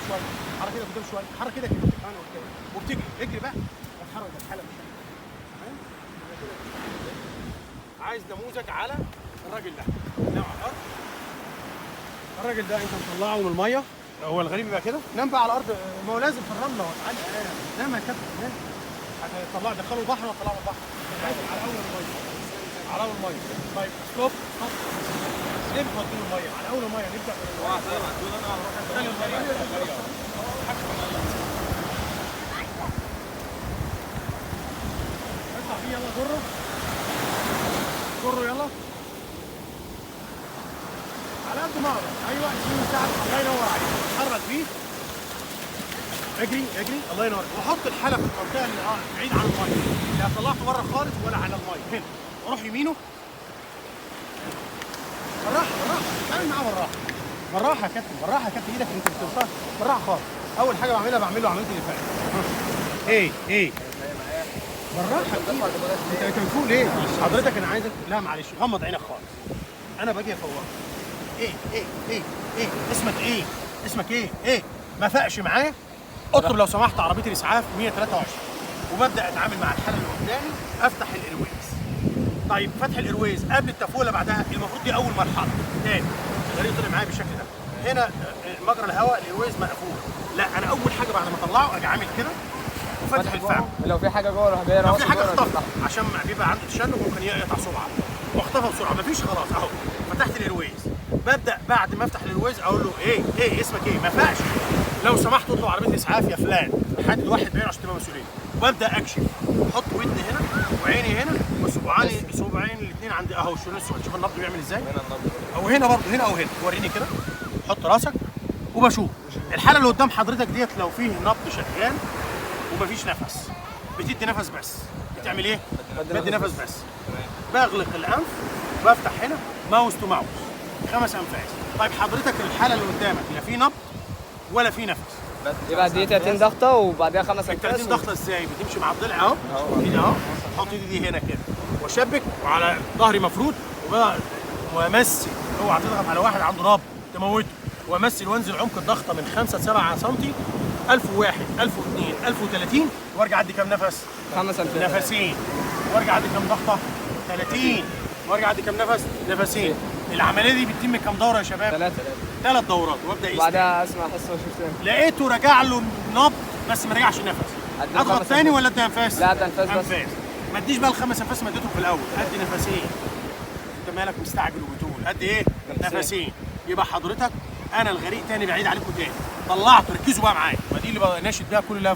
شوية، حرك ايدك قدام شوية، حرك ايدك كده كمان قدام، وبتجري، اجري بقى، اتحرك الحالة مش تمام؟ عايز نموذج على الراجل ده، نام على الارض. الراجل ده انت مطلعه من المية، هو الغريب يبقى كده، نام بقى على الارض، ما هو لازم في الرملة وتعالى، نام يا كابتن، نام. هتطلعه دخله البحر ولا طلعه من البحر؟ لازم على اول المية، على اول المية. طيب stop stop، ليه بتوديه المية؟ على اول المية نبدا من المية. اطلع فيه يلا، جره جره يلا على قد ما اقدر. ايوه اديني مساعد، الله ينور عليك، اتحرك بيه، اجري اجري، الله ينور. واحط الحالة في المنطقة اللي بعيد عن المية، لا طلعته بره خالص ولا على المية، هنا واروح يمينه بالراحة بالراحة، اتعامل معاه بالراحة بالراحة يا كابتن، بالراحة يا كابتن، ايدك انت بتوصل بالراحة خالص. اول حاجة بعملها بعمل له عملية الافاقه. ايه ايه بالراحة، انت بتفوق ليه؟ حضرتك انا عايزك، لا معلش غمض عينك خالص، انا باجي افوقك. ايه ايه ايه ايه اسمك ايه؟ اسمك ايه؟ ايه؟ ما فاقش معايا؟ اطلب لو سمحت عربية الاسعاف 123، وببدا اتعامل مع الحالة اللي قدامي، افتح ال airways. طيب فتح ال airways قبل التفوله بعدها، المفروض دي اول مرحلة. تاني الغريق طلع معايا بالشكل ده، هنا مجرى الهواء ال airways مقفول، لا انا اول حاجة بعد ما اطلعه اجي عامل كده وفتح الفم، لو في حاجة جوه راح جاي لو في حاجة اخطفها عشان بيبقى عنده تشنج ممكن يقطع صبعه، واخطفها بسرعة، مفيش خلاص اهو فتحت ال airways. ببدا بعد ما افتح ال airways اقول له ايه ايه اسمك ايه؟ ما فاقش، لو سمحت اطلب عربية اسعاف يا فلان، حدد واحد بعينه عشان تبقى مسؤولية. وابدا اكشف، احط ودني هنا وعيني هنا وصباعين صباعين الاثنين عند اهو، شوف النبض بيعمل ازاي، هنا النبض او هنا برضه، هنا او هنا، وريني كده، حط راسك وبشوف الحالة اللي قدام حضرتك ديت لو فيه نبض شغال ومفيش نفس، بتدي نفس بس، بتعمل ايه؟ بدي نفس بس، بغلق الانف بفتح هنا mouth to mouth 5 انفاس. طيب حضرتك الحالة اللي قدامك لا في نبض ولا في نفس، يبقى دي 30 ضغطه وبعديها 5 انفاس. 30 ضغطه ازاي؟ بتمشي مع الضلع اهو كده اهو، حط ايدي دي هنا كده واشبك وعلى ظهري مفروض وامثل، اوعى تضغط على واحد عنده نبض تموته، وامثل وانزل عمق الضغطه من 5 ل 7 سم، 1001 1002 1030، وارجع ادي كام نفس؟ 5 انفاس، نفسين، وارجع ادي كام ضغطه؟ 30، وارجع ادي كام نفس؟ نفسين. العملية دي بتتم كام دوره يا شباب؟ 3 دورات. وابدا اقيس وبعدها اسمع احس واشوف تاني، لقيته رجع له نبض بس ما رجعش نفس، اضغط تاني ولا ادي انفاس؟ لا ادي انفاس بس. انفاس، ما اديش بقى الخمس انفاس ما اديتهم في الاول، ادي نفسين. انت مالك مستعجل وبتقول ادي ايه؟ نفسين. يبقى حضرتك انا الغريق تاني بعيد عليكم تاني، طلعته، ركزوا بقى معايا، ما دي اللي بناشد بيها كل اللي